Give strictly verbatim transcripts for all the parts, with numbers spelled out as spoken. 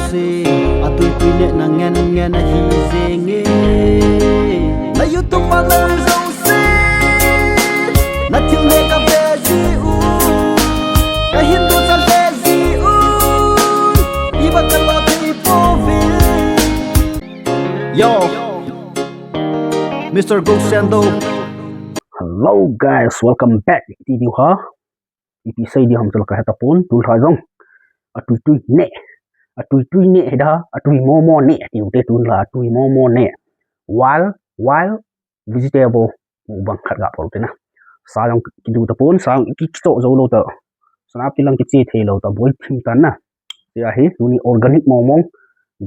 se, atui tui neh na ngen ngen ahi jenge. Na YouTube a lou jouse, na thil neh ka ve ji u, ka hin tu chan ve ji u, iba ka lo thei pouve. Yo, Mister Gosendo. Hello guys, welcome back. Iti diu ham? Ipi sei diu ham chule ka hetapon, tulha jong. Atui tui neh. Atui tui neh hida, atui momo neh. Tiu te tulha, atui momo neh. Wild, wild vegetable. Mukbang khat ga bol te na. Sa jong kidu tapon, sa jong ki, kicho jou lou ta. Sana pilang kiche thei lou ta, boi thim tan na. Tia hi, tuni organic mong mong,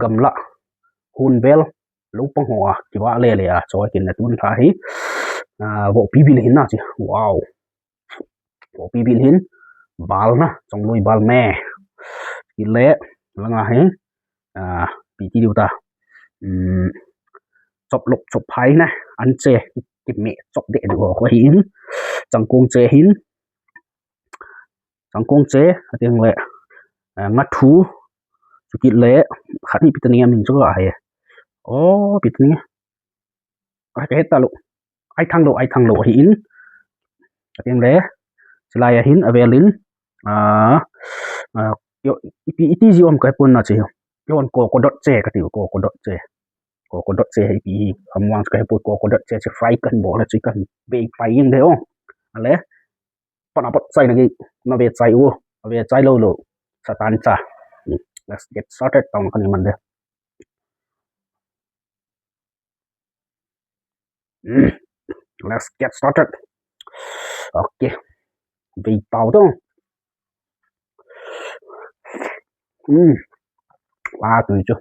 gamla. Hun vel, lou pang ho a, kivah le le a, choi kin na tulha hi. Ah, vohpi bil hin na chi. Wow. Vohpi bil hin, bal na, chongloi bal me. Kile, langa hi, ah, ipi ti diu ta. Um, chop lop chop phai na, anche, kime chop de diu ho hin. Changkong che hin. Changkong che, ateng le, eh, ngathu, chukit le, khat ni ipi tani amin chu ka he. Oh, ipi tani. Ka he ta lou. Ai thang lou, ai thang lou ahin. Ateng le, chulai ahin, avel in. Ah, ah, yo, ipi, iti ji u ham ka he pon na chi. Yo, coconut che, ka ti coconut che. Coconut che, ipi hi, ham vang ka he pon coconut che, che fry kan bol le, che kan be fry ing de o. Ale, pana pot chai na ki, na ve chai u, na ve chai lou lou. Satan cha. Hmm, let's get started, tong kan man de. Mm. Let's get started. Okay. Vei tau to. Mm. Ah, tui chu.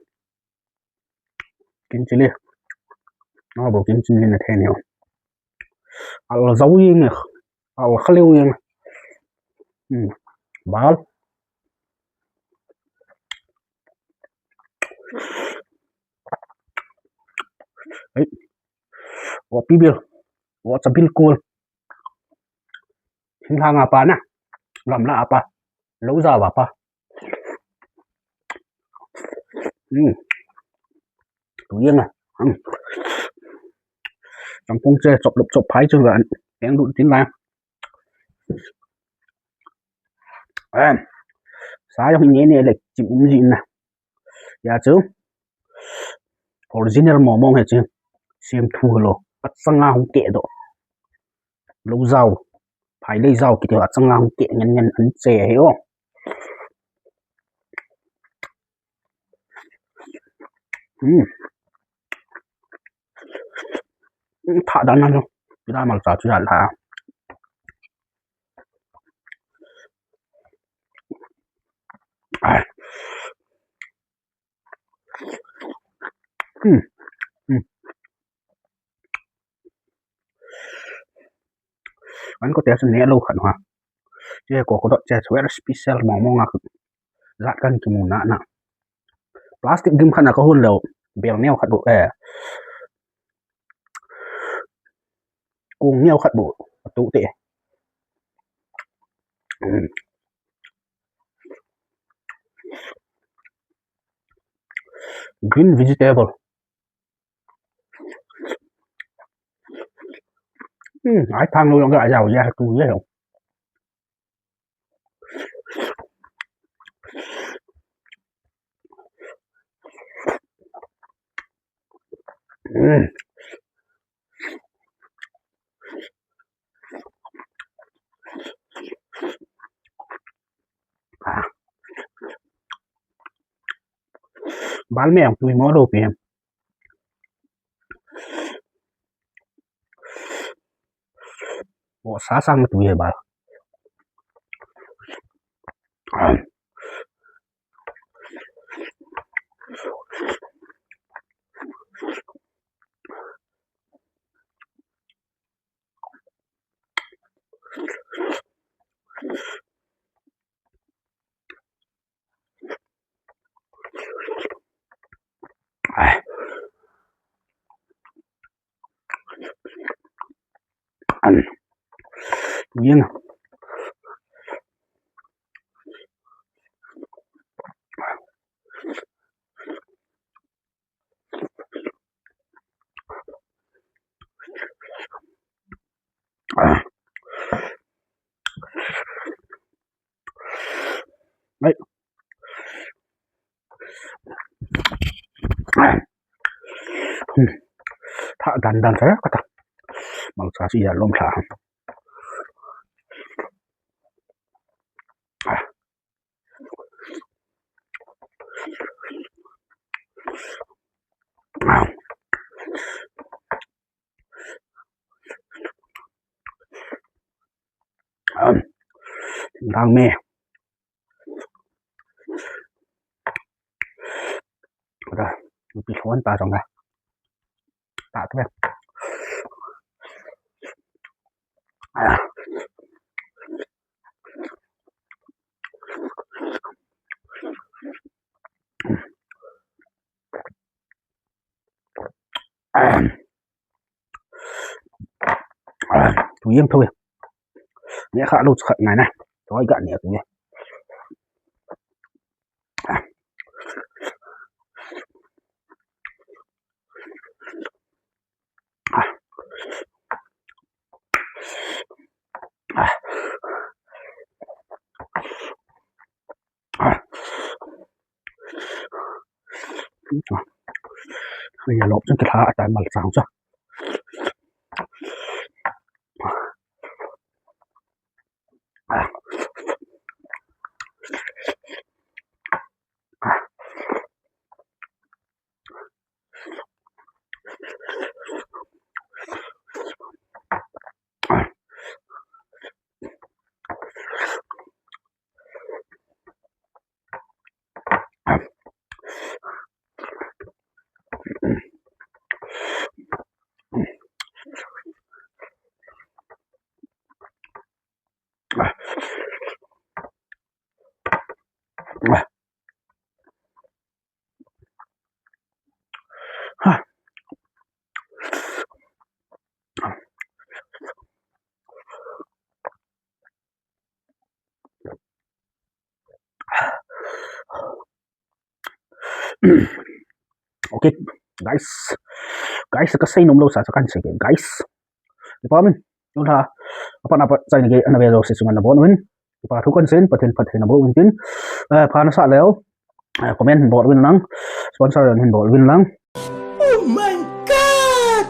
Green chilli. Ah, bo green chilli na the ni. Al zau ying. Al khaliu ying. Mm. Bal. Ei. Vohpi bil. Vohcha bil kul. Thinglhang a pa na. Gamla a pa. Lou ja va pa. Hmm. Tu yeng a. Hmm. Changkong che chop lop chop phai chu ga. Eng du tin la. Em. Sa jong nge ne le chim um ji na. Ya chu. Original mong mong he chu. Siam thu lo. Achanga hung ke do. Lou jao. Phai lei jao kiti achanga hung ke ngen ngen an che he o. Hmm. Tha dan na lo. Pira mal cha chu ya la. Ai. Hmm. Hmm. An ko te chu ne lo khan ha. Che ko ko dot che very special mong mong a. Jat kan kimu na na. Plastic dim khan a ka hun lo. Bel neo khat bu, eh. Kung neo khat bu. Tu te. Hmm. Green vegetable. Hmm, ai thang lo jong ka jao ya tu ya. Hmm. Ah. Bal me ang tui mo lo pi. Vohsa sang tui he bal. Ai. An. Yen. Tha dan dan sa kata. Malcha si ya lom tha. Dang me. Kata, pi thon ta jong ka. Ta tu. Tu yeng tho. Ne kha lo khat ngai na. Toi ga ne tu ye. Aya lop chang kitha atan malcha cha. Okay, guys. Guys, ka sei nom lou sa, sa kan sei, guys. Kipa min. Yun ha. Apa napa chai ni ke ana ve lou se sungan na bon win. Kipa thu kan sei, Pathen, Pathen na bon win tin. Eh, pha na sa leo. Eh, comment bol win lang. Sponsor hin bol win lang. Oh my God!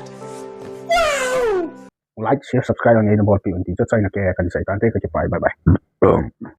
Wow! Like, share, subscribe ang na bol pi win tin. Chai na ke kan sei tante ka kipa. Bye bye.